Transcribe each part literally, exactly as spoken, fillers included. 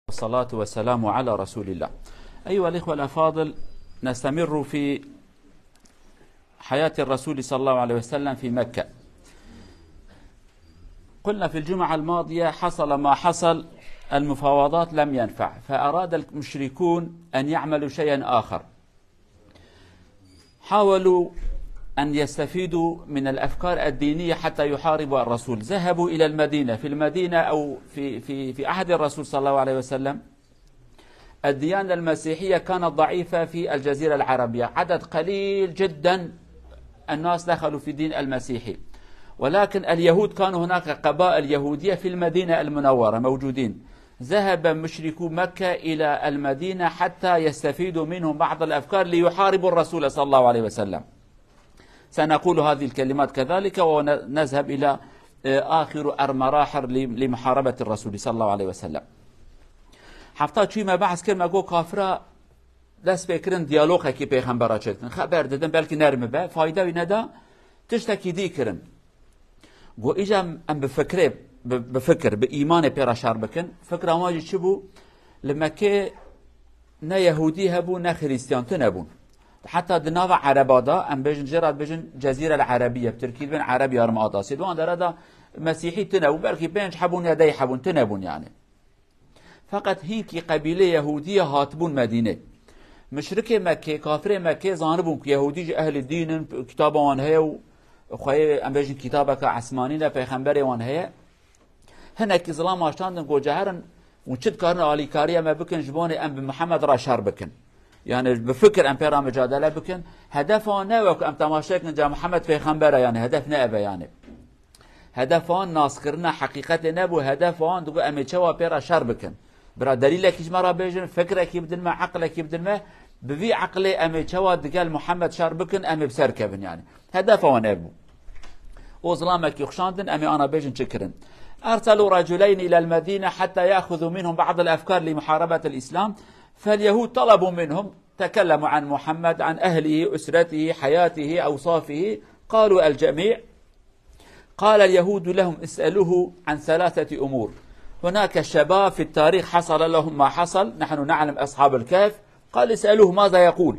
والصلاة والسلام على رسول الله. أيها الإخوة الأفاضل، نستمر في حياة الرسول صلى الله عليه وسلم في مكة. قلنا في الجمعة الماضية حصل ما حصل، المفاوضات لم ينفع، فأراد المشركون أن يعملوا شيئا آخر. حاولوا أن يستفيدوا من الأفكار الدينية حتى يحاربوا الرسول. ذهبوا إلى المدينة، في المدينة أو في، في، في عهد الرسول صلى الله عليه وسلم، الديانة المسيحية كانت ضعيفة في الجزيرة العربية، عدد قليل جدا الناس دخلوا في الدين المسيحي، ولكن اليهود كانوا هناك قبائل يهودية في المدينة المنورة موجودين. ذهب مشركو مكة إلى المدينة حتى يستفيدوا منهم بعض الأفكار ليحاربوا الرسول صلى الله عليه وسلم. سنقول هذه الكلمات كذلك ونذهب إلى، آه، آخر المراحل ل-، لمحاربة الرسول صلى الله عليه وسلم. Hefta çûyî me behs kir, me got kafira dest pê kirin diyalogekî pêxembera çêdikin. Xeber didin, belkî nerm be, fayda wî neda, tiştekî dî kirin. Got, îca em bi fikrê, bi, bi fikir, bi îmanê pê re şer bikin. Fikra wan jî çi bû? Li Mekkê ne Yehûdî hebû, ne Xirîstiyan, tune bûn. Heta di nava Ereba de, em bêjin, jê re dibêjin Cezîre el Erebiye, bi Tirkî dibên Ereb Yarımadası. Di wan dere de Mesîhî tune bû, belkî pênc hebûn ya dey hebûn, tune bûn yani. Feqet hînkî qebîlê Yehûdî hatibûn Medînê. Muşrikê Mekkê, kafirê Mekkê zanibûn ku Yehûdî ji ehlî dîn in, kitaba wan heye û xweyê, em bêjin, kitabeke esmanî ne, pêxemberê wan heye. Hinekî zilam aştandin, got, "Ca herin, hûn çi dikarin alîkariya me bikin, ji bonê em bi Mihemed re şer bikin? Yani bi fikir em pê re micadele bikin." Hedefa wan ne wek em temaşe bikin, ca Mihemed pêxember e, yani hedef ne ev e yani. Hedefa wan naskirina heqîqetê nebû, hedefa wan digot, "Em ê çawa pê re şer bikin?" Bira delîlekî ji me re bêjin, fikrekî bidin me, eqlekî bidin me, bi vî eqlê em ê çawa digel Muhammed şer bikin, em ê bi ser kevin yani. Hedefa wan ev bû. Û zilamekî xuşandin, em ê ana bêjin çi kirin. أرسلوا رجلين إلى المدينة حتى يأخذوا منهم بعض الأفكار لمحاربة الإسلام، فاليهود طلبوا منهم، تكلموا عن محمد، عن أهله، أسرته، حياته، أوصافه، قالوا الجميع. قال اليهود لهم: اسألوه عن ثلاثة أمور. هناك شباب في التاريخ حصل لهم ما حصل، نحن نعلم أصحاب الكهف. قال: اسألوه ماذا يقول.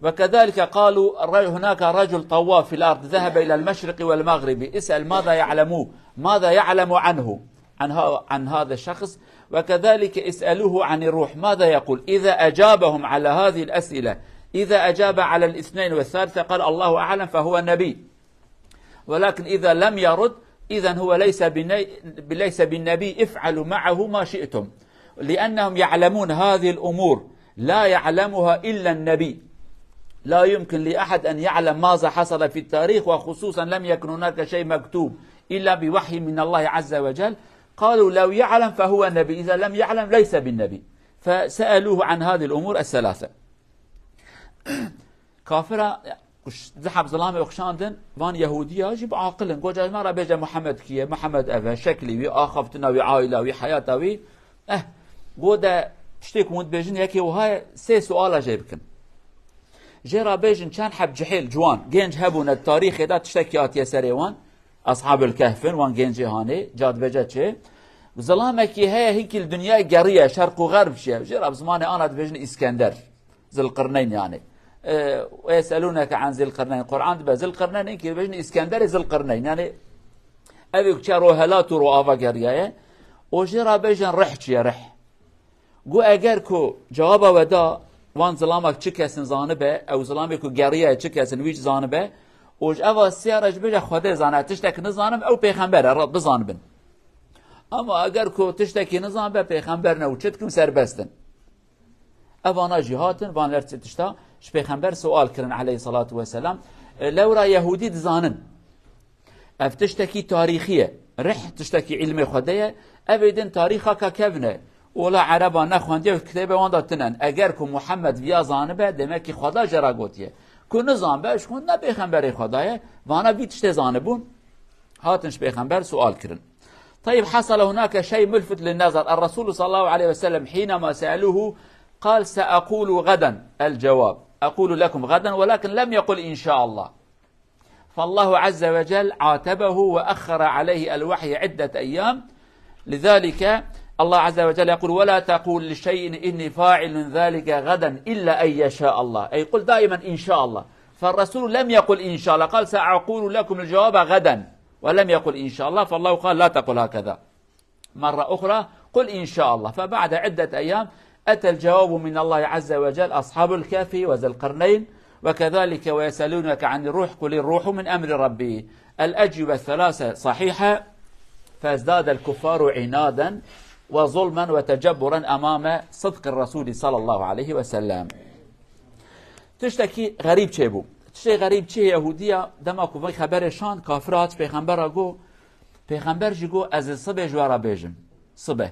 وكذلك قالوا: الر-، هناك رجل طواف في الأرض ذهب إلى المشرق والمغرب، اسأل ماذا يعلموه، ماذا يعلم عنه، عن ه-، عن هذا الشخص. وكذلك اسألوه عن الروح ماذا يقول. إذا أجابهم على هذه الأسئلة، إذا أجاب على الاثنين والثالثة قال: الله أعلم، فهو النبي. ولكن إذا لم يرد، إذن هو ليس بني-، ليس بالنبي، افعلوا معه ما شئتم، لأنهم يعلمون هذه الأمور لا يعلمها إلا النبي. لا يمكن لأحد أن يعلم ماذا حصل في التاريخ، وخصوصا لم يكن هناك شيء مكتوب إلا بوحي من الله عز وجل. قالوا: لو يعلم فهو نبي، إذا لم يعلم ليس بالنبي. فسألوه عن هذه الأمور الثلاثة. Kafira, kuş-, zihab zilamê xuşandin, van Yehûdiya jî bi aqil in. Goca ji me re bêje Muhammed kî ye, Muhammed ev e, şeklî wî, axaftina wî, aîla wî, heyata wî. Eh, go de tiştê ku hûn dibêjin yekê wiha ye, sê suala jê bikin. Jê re bêjin çend heb cihêl, ciwan, genc hebûne di tarîxê de tiştekî hatiye serê wan, Ashabul Kehf in, wan gencê hanê, ca dibêje çi? Zilamekî heye, hinkî li dinyayê geriye, şerq û xerb çi ye. Jê re bi zimanê ana dibêjin Îskender. Zilqirneyn yani. E, ويسألونك عن ذي القرنين. Quran dibe Zilqirneyn, hinkî dibêjin Îskenderê Zilqirneyn. Yani ev ê ku çiya rohelat û roava geriyaye. Û jê re bêjin rih çi ye, rih. Got, eger ku cewaba we da, wan zilamek çi kesin zanibe, ew zilamê ku geriyaye çi kesin, wî jî zanibe, û ji eva siya re jî bêje, Xwedê zane, tiştek nizanim, ew pêxember e, re bizanibin. Ama eger ku tiştekî nizanibe, pêxember ne û çi dikim, serbest in. Evana jî hatin, van her sê tişta ji pêxember sual kirin aleyhissalatu vesselam. E, lewra Yehûdî dizanin. Ev tiştekî tarîxî ye. Rih tiştekî îlmê Xwedê ye. Ev ê din tarîxa ka kevn e. Ola Ereba nexwendiye û kitêbê wan de tinen. Eger ku Muhammed viya zanibe, demek ki Xweda jê re gotiye. Ku nizanbe, ji xwe ne pêxemberê Xweda ye. Vana vî tiştê zanibûn. Hatin ji pêxember sual kirin. طيب، حصل هناك شيء ملفت للنظر. الرسول صلى الله عليه وسلم حينما سألوه قال: سأقول غدا الجواب. أقول لكم غدا، ولكن لم يقل إن شاء الله. فالله عز وجل عاتبه وأخر عليه الوحي عدة أيام. لذلك الله عز وجل يقول: "ولا تقول لشيء إني فاعل ذلك غدا إلا أن يشاء الله." أي قل دائما: "إن شاء الله." فالرسول لم يقل: "إن شاء الله"، قال: "سأقول لكم الجواب غدا"، ولم يقل: "إن شاء الله"، فالله قال: "لا تقل هكذا." مرة أخرى: "قل إن شاء الله". فبعد عدة أيام أتى الجواب من الله عز وجل: "أصحاب الكهف وذي القرنين"، وكذلك: "ويسألونك عن الروح، قل الروح من أمر ربي". الأجوبة الثلاثة صحيحة، فازداد الكفار عنادا وظلما وتجبرا أمام صدق الرسول صلى الله عليه وسلم. Tiştekî xerîb çêbû. Tiştê xerîb çi ye? Yehûdiya dema ku vê xeberê şand, kafir hat pêxembera got, pêxember jî got, "Ez ê sibê ji we re bêjim." Sibe.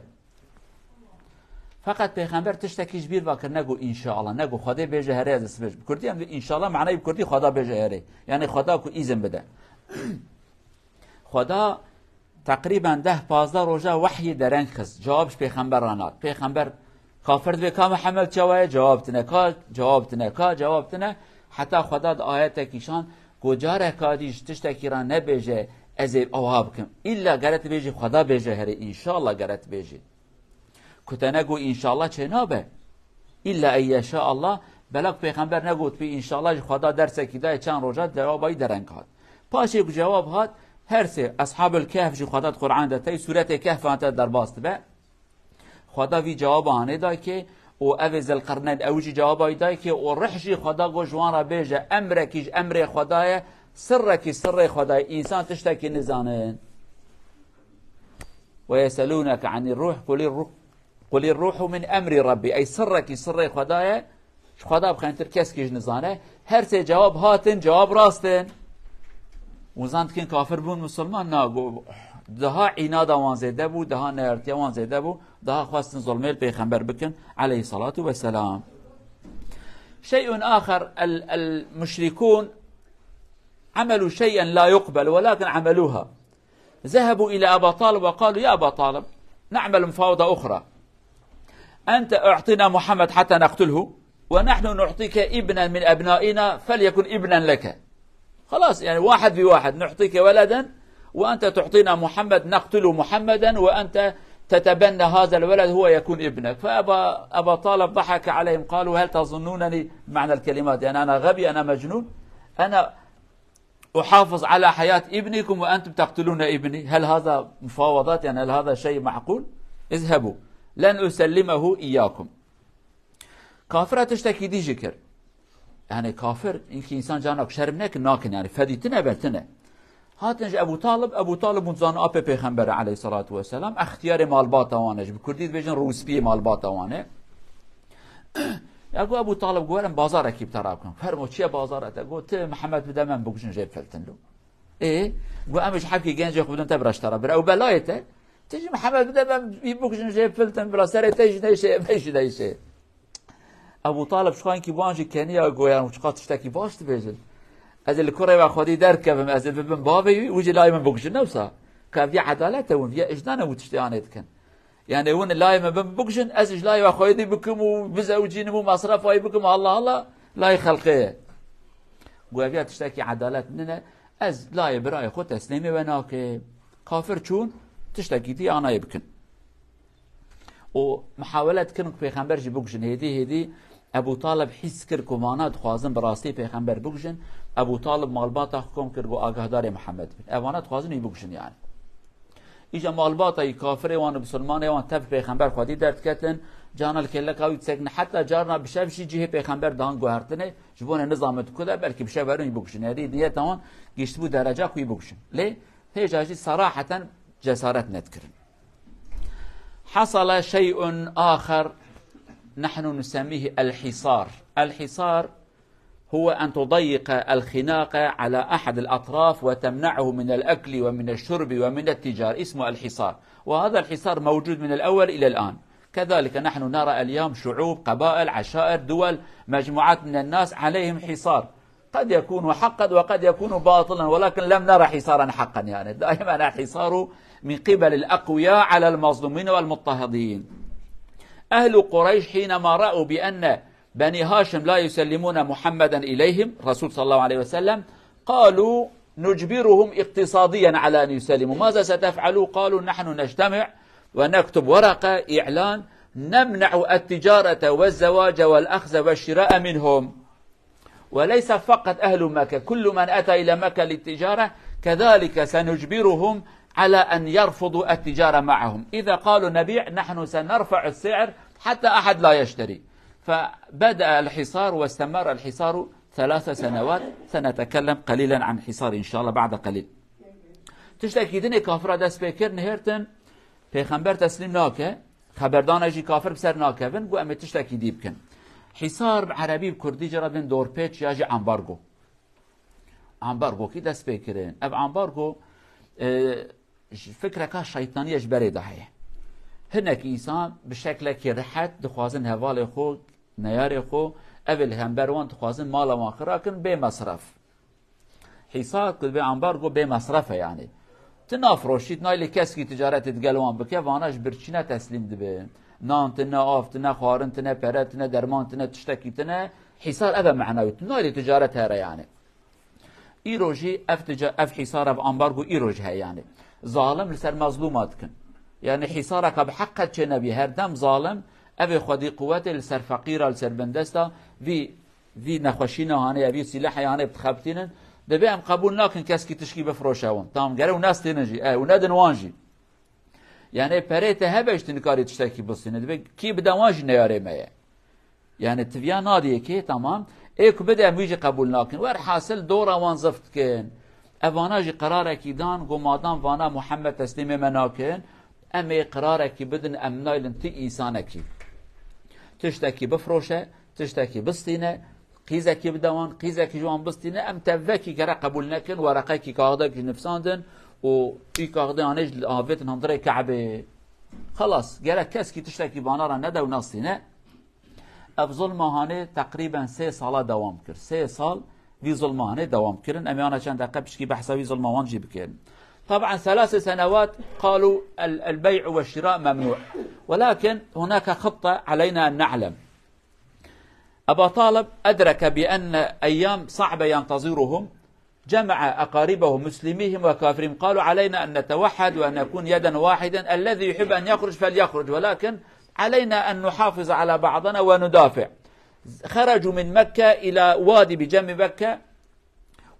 Feqet pêxember tiştekî ji bîr ve kir, negot, "Înşeallah", negot, "Xwedê bêje herê ez ê sibê." Bi kurdî em dibê înşeallah, manayê bi kurdî Xweda bêje herê. Yanî Xweda ku îzin bide. Xweda teqrîben deh pazdeh roja wehyî dereng xist. Cewab ji pêxember re nat. Pêxember, kafir dibê, "Ka Mihemed çawa ye?" Cewab tine, ka cewab tine, ka cewab tine. Heta Xweda di ayetekî şan, ku careka dî ji tiştekî re nebêje, "Ez ê ewa bikim." Îlla gere tu bêjî, "Xweda bêje herê", înşallah gere tu bêjî. Ku te negot înşallah çênabe. Îlla en yeşa Allah, belak pêxember negotbî înşallah, ji Xweda dersekî dayê, çend roja cewaba wî dereng hat. Paşê ku cewab hat, her sê Eshabul Kehf jî Xweda di Qur'an de tey, sûretê Kehf an te derbas dibe. Xweda vî cewaba hanê dayikê û ev ê Zelqerneyn ew jî cewaba wî dayikê û rih jî Xweda got ji wan re bêje, emrekî ji emrê Xweda ye, sirrekî sirrê Xweda ye, însan tiştekî nizanin. "Ve yeselûneke anî ruh, qulî ruh, qulî ruhu min emrî Rabbî." Ey sirrekî sirrê Xweda ye, ji Xweda bi xêntir keskî ji nizane. Her sê cewab hatin, cewab rast in. Û zan dikin kafir bûn, musulman na, go-, daha înada wan zêde bû, daha neyartiya wan zêde bû, daha xwestin zulmê li pêxember bikin, aleyhissalatu vesselam. Şey'un axer, el, el muşrikûn amelu şey'en la yuqbel, welakin ameluha. ذهبوا إلى أبا طالب وقالوا: "يا أبا طالب، نعمل مفاوضة أخرى. أنت أعطنا محمد حتى نقتله، ونحن نعطيك ابنا من أبنائنا فليكن ابنا لك." خلاص، يعني، واحد بواحد، نعطيك ولدا وأنت تعطينا محمد، نقتل محمدا وأنت تتبنى هذا الولد، هو يكون ابنك. فأبا، أبا طالب ضحك عليهم، قالوا: "هل تظنونني"، معنى الكلمات، يعني، "أنا غبي، أنا مجنون، أنا أحافظ على حياة ابنكم وأنتم تقتلون ابني؟ هل هذا مفاوضات؟ يعني هل هذا شيء معقول؟ اذهبوا، لن أسلمه إياكم." Kafira tiştekî dî jî kir. Yani kafir, inkî însan canak şerm nekin, nakin, yani fedî tine be tine. Hatin ji Ebu Talib, Ebu Talib hûn zanin apê pêxember e aleyhissalatu vesselam, extiyarê malbata wan e, ji bi kurdî dibêjin rûspiyê malbata wan e. Ya got Ebu Talib, got, "Werin bazarekî bi te re bikim." "Fermo, çi ye bazara te?" Got, "Ti Mihemed bide me, em bikujin jê bifiltin lo." Ê, got, "Em ji hebkî gencê xwe bidin te, bira ji te re bira. Ew belayê te. Ti jî Mihemed bide me, em bikujin jê bifiltin, bira serê te jî neyşe, me jî neyşe." Ebu Talib ji xwe inkî wan jî keniya, got, "Yan çiqas tiştekî baş dibêjin. Ez ê li kurê we xwedî derkevim, ez ê bibim bavê wî, wî jî layê min bikujin." Newsa, ka vî edalet e, hûn vî ijdan e, hûn tiştê anê dikin. Yani hûn layê me bin bikujin, ez ji layê we xwedî bikim û bizewicînim û mesrefa wî bikim, Allah Allah, layê xelqê ye. Got, "Ev ya tiştekî edalet nine, ez layê birayê xwe teslîmê we nakim." Kafir çûn, tiştekî dî anayê bikin. Û mihawele dikin ku pêxember jî bikujin. Hêdî hêdî Ebu Talib hîs kir ku vana dixwazin bi rastî pêxember bikujin. Ebu Talib malbata xwe kom kir, got, "Agahdarê Mihemed bin." Evana dixwazin wî bikujin yani. Îja malbata wî, kafirê wan û bisilmanê wan tev pêxember xwedî derdiketin, carna li kêleka wî disekine, heta carna bi şev jî cihê pêxember dihan guhertinê, ji bo ne nizamin tu ku de, belkî bi şev herin wî bikujin. Êdî niyeta wan gihiştibû dereca ku wî bikujin. Lê hêja jî seraheten cesaret nedikirin. حصل شيء آخر نحن نسميه الحصار. الحصار هو أن تضيق الخناق على أحد الأطراف وتمنعه من الأكل ومن الشرب ومن التجارة، اسمه الحصار، وهذا الحصار موجود من الأول إلى الآن. كذلك نحن نرى اليوم شعوب، قبائل، عشائر، دول، مجموعات من الناس عليهم حصار، قد يكون حقا وقد يكون باطلا، ولكن لم نرى حصارا حقا، يعني دائما الحصار من قبل الأقوياء على المظلومين والمضطهدين. أهل قريش حينما رأوا بأن بني هاشم لا يسلمون محمدا إليهم، رسول صلى الله عليه وسلم، قالوا: "نجبرهم اقتصاديا على أن يسلموا. ماذا ستفعلوا؟" قالوا: "نحن نجتمع ونكتب ورقة إعلان نمنع التجارة والزواج والأخذ والشراء منهم. وليس فقط أهل مكة، كل من أتى إلى مكة للتجارة كذلك سنجبرهم على أن يرفضوا التجارة معهم. إذا قالوا نبيع، نحن سنرفع السعر حتى أحد لا يشتري. فبدأ الحصار واستمر الحصار ثلاث سنوات. سنتكلم قليلا عن الحصار إن شاء الله بعد قليل. Tiştekî dinê kafira dest pê kir, nihêrtin, pêxember teslîm nake, xeberdana jî kafir bi ser nakevin, got, "Em ê tiştekî dî bikin." Hîsar bi erebî, bi kurdî jê re dibên dorpêç ya jî ambargo. Ambargokî dest pê kirin. Ev ambargo, e, ji fikreka şeytanî ye ji berê de heye. Hinek însan bi şeklekî rehet dixwazin hevalê xwe, neyarê xwe, ev ê li hember wan dixwazin mala wan xira kin bê mesref. Hîsar ku dibê ambargo bê mesref e yani. Tu nafroşî, tu naylê keskî ticaretê digel wan bike, vana ji birçî ne teslîm dibe. Nan tine, av tine, xwarin tine, pere tine, derman tine, tiştekî tine. Hîsar ev e mena wî. Tu naylê ticaret here yani. Îro jî ev tica-, ev hîsar, ev ambargo îro jî heye yani. Zalim li ser mezlûma dikin. Yani hîsareka bi heqet çênebî, her dem zalim, ev ê xwedî quwetê li ser feqîra, li ser bindesta vî, vî nexweşîna hanê, vî sîlehê hanê bi dixebitînin. Dibê em qebûl nakin keskî tişkî bifroşe wan. Tamam, gere û nestînin jî, e, û nedin wan jî. Yani perê te hebe ji tu nikarî tiştekî bistîne. Dibê kî bide wan jî neyarê me ye. Yani tiviya nadiyê kê, tamam. Ê ku bide em wî jî qebûl nakin. Werhasil dora wan zift dikin. Evana jî qerarekî dan, got, "Madam vana Muhammed teslîmê me nakin, em ê qerarekî bidin, em naylin ti însanekî. Tiştekî bifroşe, tiştekî bistîne, qîzekî bide wan, qîzekî ji wan bistîne, em tevvekî gere qebûl nekin, wereqekî kaxdekî nivsandin û î kaxdeyanê ji avêtin hundirê Ke'bê." Xelas, gerek keskî tiştekî vana re nede û nastîne. Ev zulma hanê teqrîben sê sala dewam kir. Sê sal vî zulma hanê dewam kirin. Em ê ana çend deqe pişkî behsa vî zulma wan jî bikin. طبعا ثلاث سنوات قالوا ال-، البيع والشراء ممنوع. ولكن هناك خطة علينا أن نعلم. أبا طالب أدرك بأن أيام صعبة ينتظرهم، جمع أقاربه مسلميهم وكافرهم، قالوا: "علينا أن نتوحد وأن نكون يدا واحدا، الذي يحب أن يخرج فليخرج، ولكن علينا أن نحافظ على بعضنا وندافع." خرجوا من مكة إلى وادي بجنب مكة،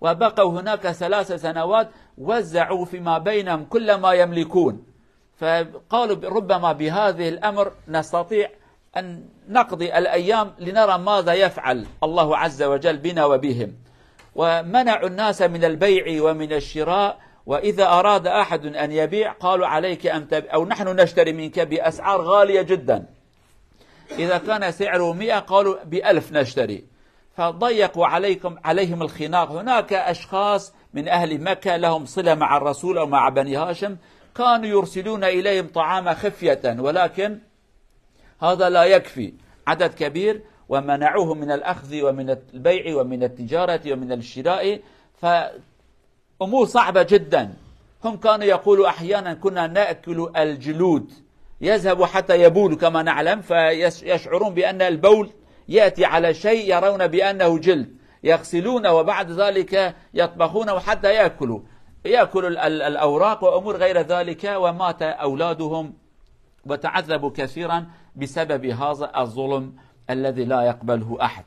وبقوا هناك ثلاث سنوات، وزعوا فيما بينهم كل ما يملكون. فقالوا: "ربما بهذه الأمر نستطيع أن نقضي الأيام لنرى ماذا يفعل الله عز وجل بنا وبهم." ومنعوا الناس من البيع ومن الشراء، وإذا أراد أحد أن يبيع قالوا: "عليك أن تب-، أو نحن نشتري منك بأسعار غالية جدًا." إذا كان سعره مئة قالوا: "بألف نشتري." فضيقوا عليكم، عليهم الخناق. هناك أشخاص من أهل مكة لهم صلة مع الرسول أو مع بني هاشم، كانوا يرسلون إليهم طعام خفية، ولكن هذا لا يكفي، عدد كبير، ومنعوهم من الأخذ ومن البيع ومن التجارة ومن الشراء. ف أمور صعبة جدًا. هم كانوا يقولوا أحيانًا: "كنا نأكل الجلود." يذهب حتى يبول كما نعلم، فيش-، يشعرون بأن البول يأتي على شيء يرون بأنه جلد، يغسلونه وبعد ذلك يطبخونه حتى يأكلوا. يأكلوا ال-، ال-، الأوراق وأمور غير ذلك، ومات أولادهم وتعذبوا كثيرًا بسبب هذا الظلم الذي لا يقبله أحد.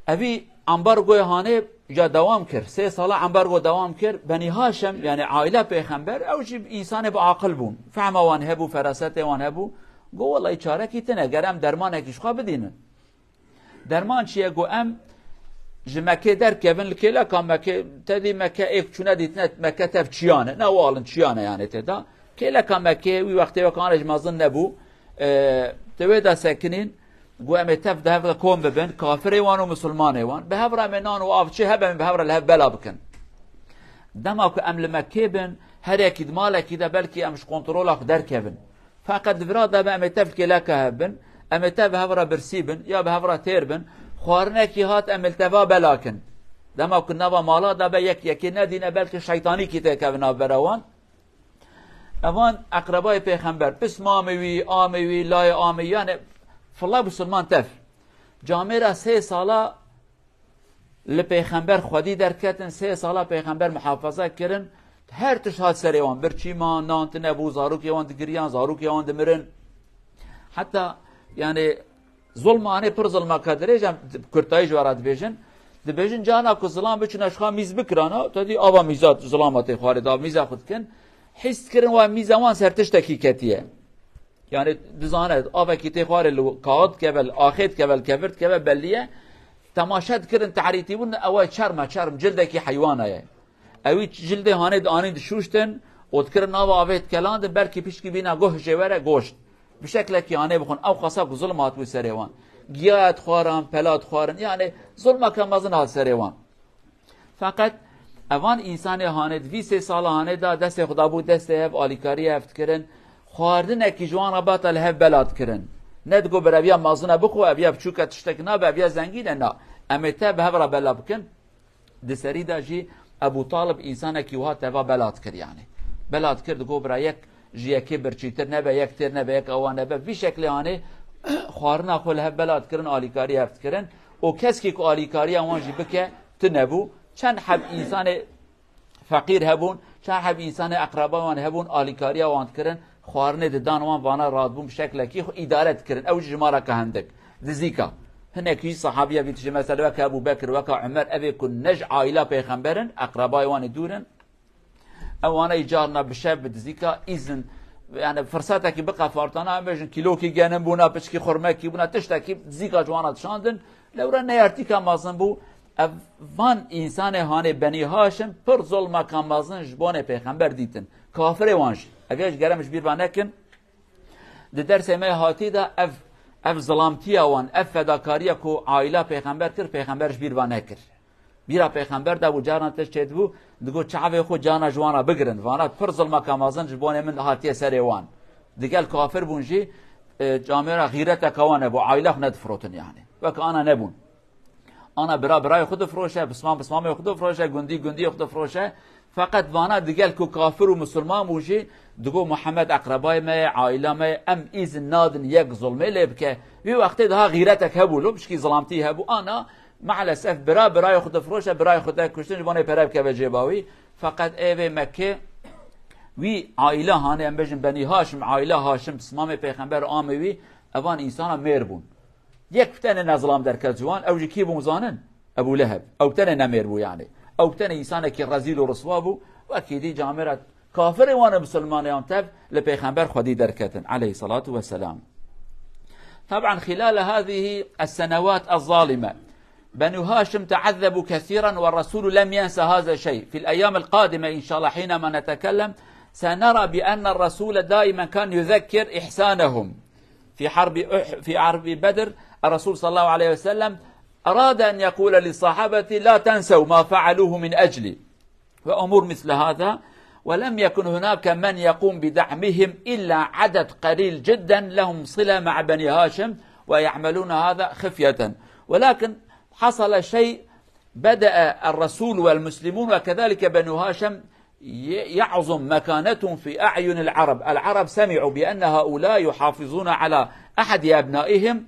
Evî ambargoya hanê ja dewam kir. Sê sala ambargo dewam kir. Benî Haşim, yani aile pêxember, ew jî însanê bi aqil bûn. Fehma wan hebû, ferasetê wan hebû. Got, "Wellahî çarekî tine, ger em dermanekî ji xwe bidînin." Derman çi ye? Got, "Em ji Mekkê derkevin, li kêleka Mekkê, tedî Mekke êk çûne dîtine, Mekke tev çiyan e. Ne walin çiyan e yani tê de. Kêleka Mekkê, wî wextê wek an ji mezin nebû. E, te wê de sekinîn." Got, "Em ê tev di hev de kom bibin, kafirê wan û misilmanê wan. Bi hev re em ê nan û av çi hebe, em ê bi hev re li hev bela bikin. Dema ku em li Mekkê bin, her yekî di malekî de belkî em ji kontrola xwe derkevin. Feqet di vira de be em ê tev li kêleka hev bin, em ê tev bi hev re birsî bin, ya bi hev re têr bin. Xwarinekî hat em ê li teva bela kin. Dema ku nava mala de be yek yekê nedîne, belkî şeytanîkî têkeve navbera wan." Evan eqrebayê pêxember, pismamê wî, amê wî, layê amê wî, yani filla bisilman tev. Camêra sê sala li pêxember xwedî derketin, sê sala pêxember muhafaza kirin, Her tişt hat serê wan. Birçî man, nan tine bû, zarokê wan digiriyan, zarokê wan dimirin. Heta, yani, zulma hanê pir zulmaka dirêj em kurtayî ji we re dibêjin. Dibêjin, cana ku zilam biçûne ji xwe mîz bikirana, te dî ava mîza zilama tê xwarê da, mîza xwe dikin. Hîs dikirin wa mîza wan ser tiştekî ketiye. Yani dizane, avekî tê xwarê li kaxit dikeve, li axê dikeve, li kevir dikeve, belliye. Temaşe dikirin, tehrîtî bûn, ew çerm e, çerm, cildekî heywana ye. Ewî cildê hanê di anî dişûştin û dikirin nava avê dikelandin, belkî pişkî bîna goh jê were goşt. Bi şeklekî hanê bixwin, ew qasa ku zulm hatibû serê wan. Giya dixwaran, pela dixwarin, yani zulmeke mezin hat serê wan. Feqet evan însanê hanê di vî sê sala hanê de destê xwe dabû destê hev, alîkariyê hev dikirin. Xwarinekî ji wan re bata li hev bela dikirin. Ne digo bir eviya mazine bixwe, eviya biçûke tiştek nabe, eviya zengîn e, na. Em ê te bi hev re bela bikin. Di serî de jî Ebû Talib însanekî wiha teva bela dikir yani. Bela dikir, digo bira yek ji yekê birçîtir nebe, yek têr nebe, yek awa nebe. Vî şeklê hanê xwarina xwe li hev bela dikirin, alîkarî hev dikirin. Û keskî ku alîkariya wan jî bike, tune bû. Çend heb însanê feqîr hebûn, çend heb însanê eqreba wan hebûn, alîkariya wan dikirin, xwarinê didan wan, vana radibûn bi şeklekî xwe îdare dikirin. Ew jî ji ma re ke hindik. Dizîka. Hinek jî sahabiya vî tijî mesela weke Ebû Bekir, weke Umer, evê ku ne ji aîla pêxember in, eqrebayê wan ê dûr in. Ewana îcarna bi şev bi dizîka îzin, yani firsetekî biqefartana, em bêjin kîlokî genim bûna, piçkî xurmekî bûna, tiştekî dizîka ji wana dişandin. Lewra neyartîka mezin bû. Ev van însanê hanê Benî Haşim pir zolmeka mezin ji bonê pêxember dîtin. Kafirê wan jî. Ev ya ji gerem ji bîr ve nekin. Di dersê me hatî de ev, ev zilamtiya wan, ev fedakariya ku aîla pêxember kir, pêxember ji bîr ve nekir. Bîra pêxember de bû, caran tişt çêdibû, digot çavê xwe cana ji wan re bigirin. Vana pir zilmeka mezin ji bonê min hatiye serê wan. Digel kafir bûn jî, e, camêra xîreteka wan hebû, aîla xwe nedifirotin yani. Wek ana nebûn. Ana bira birayê xwe difiroşe, pisman pismamê xwe difiroşe, gundî gundiyê xwe difiroşe. Feqet vana digel ku kafir û misilman bû jî, digo Muhammed eqrebayê me ye, aîla me ye, em îzin nadin yek zulmê lê bike. Wî wextê daha xîretek hebû, lo pişkî zilamtî hebû. Ana, maalesef bira birayê xwe difiroşe, birayê xwe te kuştin ji bo nê pere bikeve cêba wî. Feqet êvê Mekkê wî aîla hanê, em bêjin Benî Haşim, aîla Haşim, pismamê pêxember amê wî, evan însana mêr bûn. Yek tenê ne zilam derket ji wan, ew jî kî bû zanin? Ebû Leheb. Ew tenê nemêr bû yani. Ew tenê însanekî rezîl û riswa bû, wekî dî camêra kafirê wan û misilmanê wan tev li pêxember xwedî derketin, aleyhissalatu vesselam. طبعا خلال هذه السنوات الظالمة بنو هاشم تعذبوا كثيرا والرسول لم ينس هذا الشيء. في الأيام القادمة إن شاء الله حينما نتكلم سنرى بأن الرسول دائما كان يذكر إحسانهم. في حرب أح-، في حرب بدر الرسول صلى الله عليه وسلم أراد أن يقول للصحابة: "لا تنسوا ما فعلوه من أجلي"، وأمور مثل هذا، ولم يكن هناك من يقوم بدعمهم إلا عدد قليل جدا لهم صلة مع بني هاشم ويعملون هذا خفية. ولكن حصل شيء، بدأ الرسول والمسلمون وكذلك بنو هاشم ي-، يعظم مكانتهم في أعين العرب. العرب سمعوا بأن هؤلاء يحافظون على أحد أبنائهم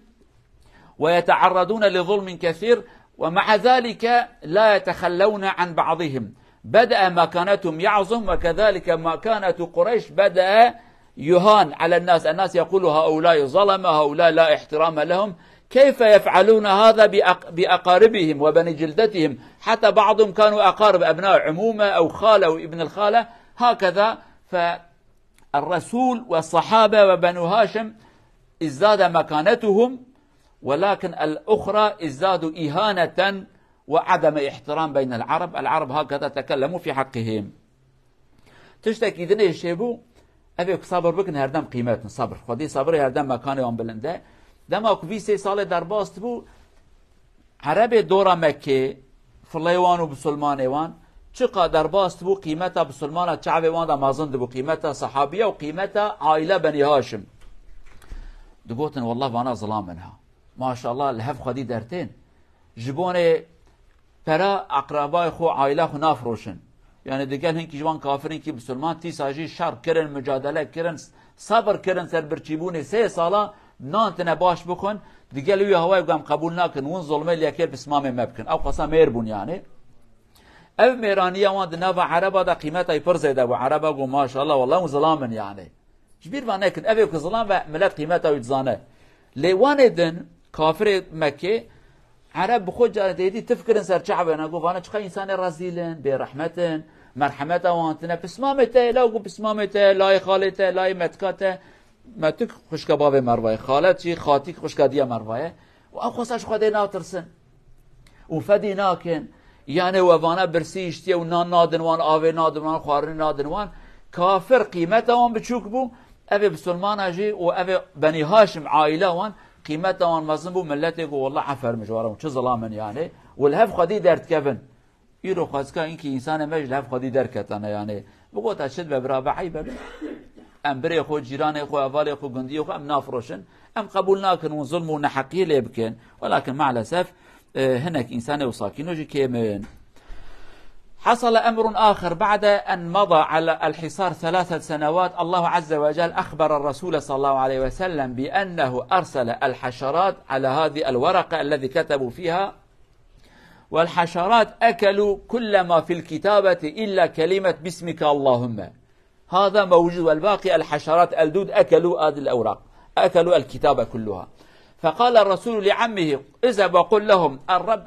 ويتعرضون لظلم كثير، ومع ذلك لا يتخلون عن بعضهم. بدأ مكانتهم يعظم، وكذلك مكانة قريش بدأ يهان على الناس. الناس يقول: "هؤلاء ظلمة، هؤلاء لا احترام لهم." كيف يفعلون هذا بأق-، بأقاربهم وبني جلدتهم؟ حتى بعضهم كانوا أقارب، أبناء عمومة أو خالة أو ابن الخالة، هكذا. فالرسول والصحابة وبنو هاشم ازداد مكانتهم، ولكن الأخرى ازدادوا إهانة وعدم احترام بين العرب. العرب هكذا تكلموا في حقهم. Tiştekî din ê çêbû, ev ê ku sabir bikin herdem qîmet in, sabir. Xwedî sabirê herdem mekanê wan bilind e. Dema ku vî sê salê derbas dibû, Erebê dora Mekkê, filê wan û bisilmanê wan, çiqa derbas dibû, qîmeta bisilmana çavê wan de mezin dibû, qîmeta sehabiya û qîmeta aîla Benî Haşim. Digotin, "Wallah vana zilam in ha. Maşallah, li hev xwedî dertên." Ji bonê pera eqrebayê xwe, aîla xwe nafiroşin. Yani digel hinkî ji wan kafir, hinkî bisilman, tîsa jî şer kirin, mucadele kirin, sabir kirin ser birçîbûnê sê sala, nan tine baş bixwin, digel wî hawayê ku em qebûl nakin, win zulmê li yekê pismamê me bikin. Ew qasa mêr bûn yani. Ev mêraniya wan di nava Ereba de qîmeta wî pir zêde bû. Ereba got, "Maşallah, wallah hûn zilam in yani." Ji bîr ve nekin, ev ê ku zilam ve milet qîmeta wî dizane. Lê wanê din, kafirê Mekkê, Ereb bi xwe carê têdî tif kirin ser çavê ne, got, "Vana çiqa însanê rezîl in, bêrehmet in, merhemeta wan tine, pismamê te, law ku pismamê te, layê xalê te, layê metka te, metik xwişka bavê merva ye, xalet jî xatîk xwişka diya merva ye." Û ew xwesa ji Xwedê natirsin. Û fedî nakin. Yanê we vana birsî hiştiye û nan nadin wan, avê nadin wan, xwarinê nadin wan. Kafir qîmeta wan biçûk bû. Evê bisilmana jî û evê Benî Haşim aîla wan qîmeta wan mezin bû. Miletê got, "Wallah efer min ji we re, çi zilam in yanê." Û li hev xwedî derdikevin. Îro xwezka inkî însanê me ji li hev xwedî derketane yanê. Bigota çi dibe bira be eyb e. Em birê xwe, cîranê xwe, hevalê xwe, gundiyê xwe em nafiroşin. Em qebûl nakin hûn zulm û neheqiyê lê bikin. Welakin maalesef, e, hinek însanê û sakîno jî kêm in. حصل أمر آخر بعد أن مضى على الحصار ثلاثة سنوات. الله عز وجل أخبر الرسول صلى الله عليه وسلم بأنه أرسل الحشرات على هذه الورقة الذي كتبوا فيها، والحشرات أكلوا كل ما في الكتابة إلا كلمة باسمك اللهم. هذا موجود، والباقي الحشرات الدود أكلوا هذه الأوراق، أكلوا الكتابة كلها. فقال الرسول لعمه: "اذهب وقل لهم الرب،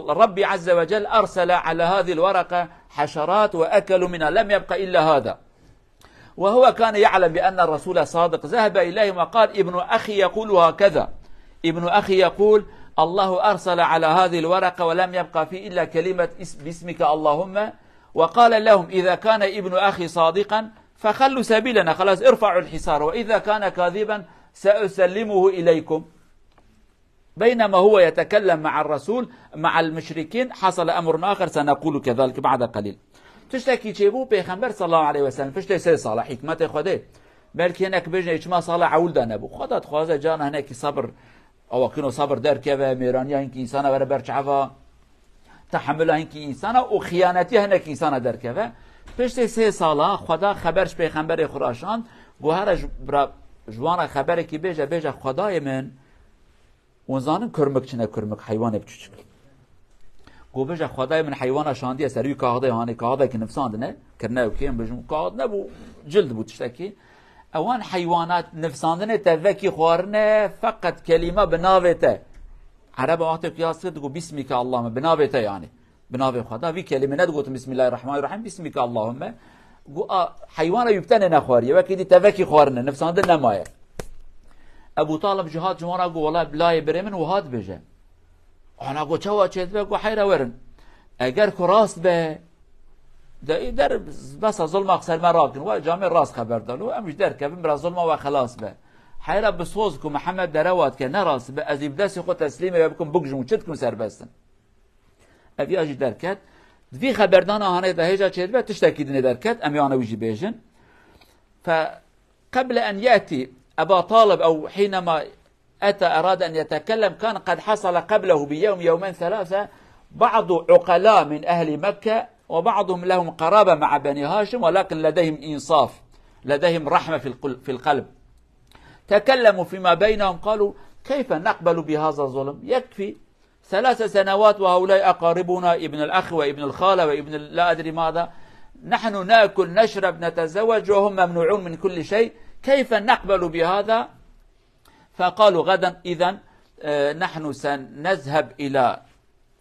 ربي عز وجل أرسل على هذه الورقة حشرات وأكلوا منها، لم يبق إلا هذا." وهو كان يعلم بأن الرسول صادق، ذهب إليهم وقال: "ابن أخي يقول هكذا، ابن أخي يقول: الله أرسل على هذه الورقة ولم يبق فيه إلا كلمة اس-، باسمك اللهم." وقال لهم: "إذا كان ابن أخي صادقا فخلوا سبيلنا، خلاص ارفعوا الحصار، وإذا كان كاذبا سأسلمه إليكم." بينما هو يتكلم مع الرسول، مع المشركين، حصل أمر آخر سنقول كذلك بعد قليل. Tiştekî çêbû, Pêxember sallallahu aleyhi ve sellem piştê sê sala hikmetê Xwedê. Belkî hinek bêjin, çima sala ewil de nebû. Xweda dixwaze carna hinekî sabir, awakino sabir derkeve, mêraniya hinkî însana were ber çava, tehemula hinkî însana û xiyanetiya hinek însana derkeve. Piştê sê sala Xweda xeber ji Pêxemberê xwe re şand, got, "Here ji bira, ji wan re xeberekî bêje, bêje, Xwedayê min, hûn zanin kurmik çi ne kurmik, heywanê biçûçik. Got, bêje, Xwedayê min heywana şandiye ser wî kaxdê, hanê kaxdekî nivsandine, kirine ew kêm bijim, kaxd nebû, cild bû tiştekî. Ewan heywanat nivsandine te vekî xwarine, feqet kelîma bi navê te." Ereba wextê qiyas kir, digot, "Bismike Allahümme", bi navê te yani. Bi navê Xweda, vî kelîme nedigotin, "Bismillahirrahmanirrahim", "Bismike Allahümme." Got, "A, heywana wî bi tenê nexwariye, wekî dî te vekî xwarine, nivsandin nemaye." Ebu Talib jî hat ji wan re got, "Wela layê birê min wiha dibêje." Ana got, "Çawa çêdibe?" Got, "Heyra werin. Eger ku rast be, de, der, besa zulma ser me rakin. Wa camê rast xeber dalo. Em jî derkevin, bira zulma we xelas be. Heyra bi soz ku Mihemed derewa dike, ne rast be, ez ê bi destê xwe teslîmê we bikim, bikujim û çi dikim serbest in." Ev ya jî derket. Di vî xeberdana hanê de hêja çêdibe, tiştekî dinê derket, em ê ana wî jî bêjin. فقبل أن يأتي أبا طالب أو حينما أتى أراد أن يتكلم، كان قد حصل قبله بيوم، يومين، ثلاثة بعض عقلاء من أهل مكة، وبعضهم لهم قرابة مع بني هاشم، ولكن لديهم إنصاف، لديهم رحمة في القل-، في القلب. تكلموا فيما بينهم، قالوا: "كيف نقبل بهذا الظلم؟ يكفي ثلاث سنوات وهؤلاء أقاربنا، ابن الأخ وابن الخالة وابن ال-، لا أدري ماذا. نحن نأكل، نشرب، نتزوج، وهم ممنوعون من كل شيء. كيف نقبل بهذا؟" فقالوا: "غدا إذن، آه، نحن سنذهب إلى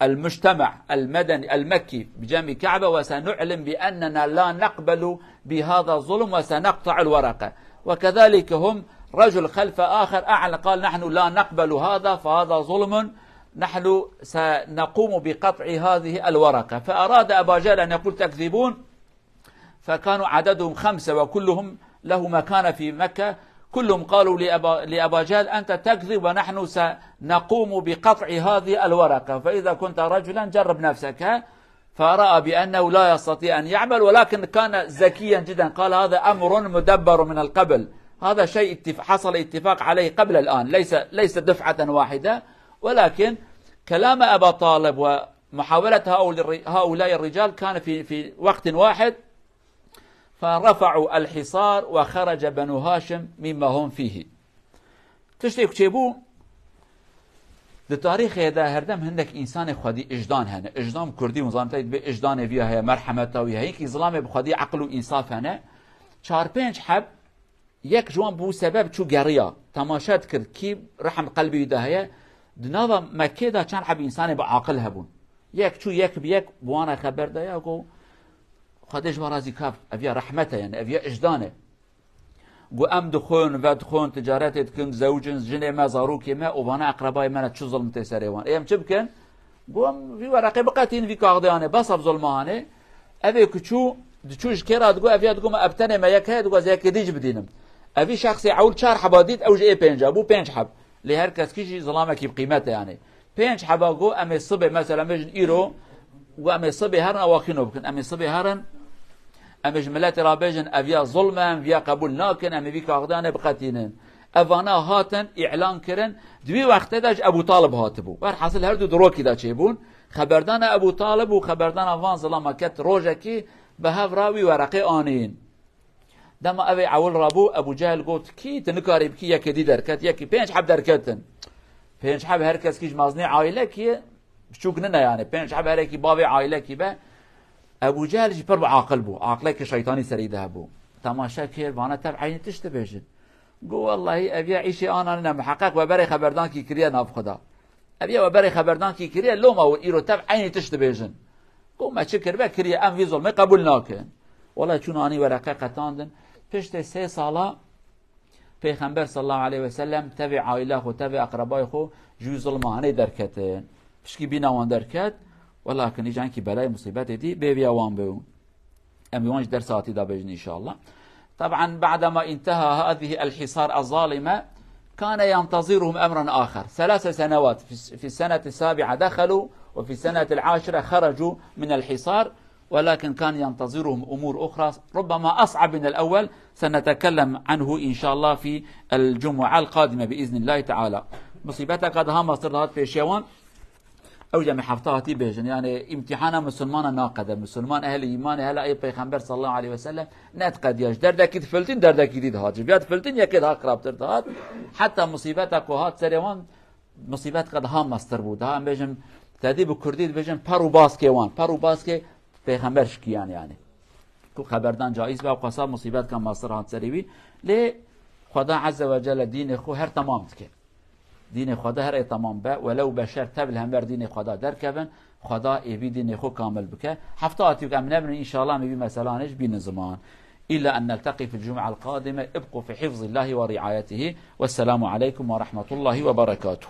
المجتمع المدني المكي بجنب كعبة وسنعلن بأننا لا نقبل بهذا الظلم وسنقطع الورقة." وكذلك هم، رجل خلف آخر أعلن، قال: "نحن لا نقبل هذا، فهذا ظلم، نحن سنقوم بقطع هذه الورقة." فأراد أبا جهل أن يقول: "تكذبون." فكانوا عددهم خمسة وكلهم له مكانة في مكة. كلهم قالوا لأبا، لأبا جهل: "أنت تكذب ونحن سنقوم بقطع هذه الورقة، فإذا كنت رجلا جرب نفسك." فرأى بأنه لا يستطيع أن يعمل، ولكن كان ذكيا جدا، قال: "هذا أمر مدبر من القبل، هذا شيء اتف-، حصل اتفاق عليه قبل الآن، ليس، ليس دفعة واحدة." ولكن كلام أبا طالب ومحاولة هؤل-، هؤلاء الرجال كان في، في وقت واحد، فرفعوا الحصار وخرج بنو هاشم مما هم فيه. Tiştê ku çêbû, Di tarîxê de herdem hindek însanê xwedî ijdan hene. Ijdan kurdî û zanîn te dibê ijdanê viya heye, merhemeta wî heye. Hinkî zilamê bi xwedî eqil û însaf hene. Çar pênc heb, yek ji wan bû sebeb çû geriya. Temaşe dikir kî rehm qelbî wî de heye. Di nava Mekkê de çend heb însanê bi aqil hebûn. Yek çû yek bi yek bi wan re xeber daya, got, Xwedê ji we razî kaf, ev ya rehmet e, yani ev ya ijdan e. Got, em dixwin, vedixwin, ticaretê dikin, zewicin, jinê me, zarokê me û vana eqrebayê me ne çi zilm tê serê wan. Ê em çi bikin? Got, em vî wereqê biqetînin, vî kaxdeyanê, bes ev zilma hanê. Evê ku çû, diçû ji kê re digot, ev ya digot, me ev tenê me yek heye, digot, ez yekê dî jî bidînim. Evî şexsê ewil çar heba dît, ew ji ê pênca bû, pênc heb. Lê her keskî jî zilamekî bi qîmet e yani. Pênc heba got, em ê sibê, mesela, em bêjin îro, got, em ê sibê herin awakîno bikin. Em ê sibê herin, em ê ji miletê re bêjin, ev ya zulm e, em viya qebûl nakin, em ê vî kaxdanê biqetînin. Evana hatin, îlan kirin. Di wî wextê de ji Ebû Talib hatibû. Werhasil her du di rokî de çêbûn. Xeberdana Ebû Talib û xeberdana van zilama ket rojekî bi hev re wî wereqê anîn. Dema ev ê ewil rabû, Ebû Cehil got, kî tu nikarî bikî yekê dî derket, yekî pênc heb derketin. Pênc heb her keskî ji mezinê aîlekî ye, biçûk nine yani. Pênc heb herekî bavê aîlekî be. Ebû Cehil jî pir bi aqil bû. Aqilekî şeytanî serî de hebû. Temaşe kir, vana tev eynî tişt dibêjin. Got, wellahî ev ya îşê anan nine, miheqeq we berê xeberdankî kiriye nav xwe de. Ev ya we berê xeberdankî kiriye, loma hûn îro tev eynî tişt dibêjin. Got, me çi kiribe kiriye, em vî zilmê qebûl nakin. Wela çûn anî wereqe qetandin. Piştê sê sala Pêxember sallallahu aleyhi ve sellem tevê aîla xwe, tevê eqrebayê xwe ji wî zilma hanê derketin. Pişkî bîna wan derket, welakin îcankî belayê musîbetê dî bê viya wan bû. Em ê wan ji dersa hatî de bêjin inşallah. طبعا بعدما انتهى هذه الحصار الظالمة كان ينتظرهم أمرا آخر. ثلاث سنوات، في الس-، في السنة السابعة دخلوا، وفي السنة العاشرة خرجوا من الحصار، ولكن كان ينتظرهم أمور أخرى ربما أصعب من الأول، سنتكلم عنه إن شاء الله في الجمعة القادمة بإذن الله تعالى. Musîbeteke daha mestir dihat pêşiya wan. Ew jî em ê hefta hatî bêjin. Yani îmtîhana misilmana naqede. Misilman ehlî îmanê, hela ê Peyxember sallallahu aleyhi ve sellem nediqediya. Ji derdekî difiltîn, derdekî dî dihat. Ji viya difiltîn, yekê daha xirabtir dihat. Heta musîbeta ku hat serê wan, musîbeteke daha mestir bû. Daha em bêjin, tedî bi kurdî dibêjin per û baskê wan. Per û baskê Peyxember şikiyan yani. Ku xeberdan caiz be, qasa musîbetka mestir hat serê wî. Lê Xweda Azze ve Celle dînê xwe her temam dike. Dînê Xweda her ê temam be, welew beşer tev li hember dînê Xweda derkevin, Xweda ê vî dînê xwe kamil bike. Hefta hatî em nebin, inşallah em ê vî meselanê jî bînin ziman. إلى أن نلتقي في الجمعة القادمة، ابقوا في حفظ الله ورعايته، والسلام عليكم ورحمة الله وبركاته.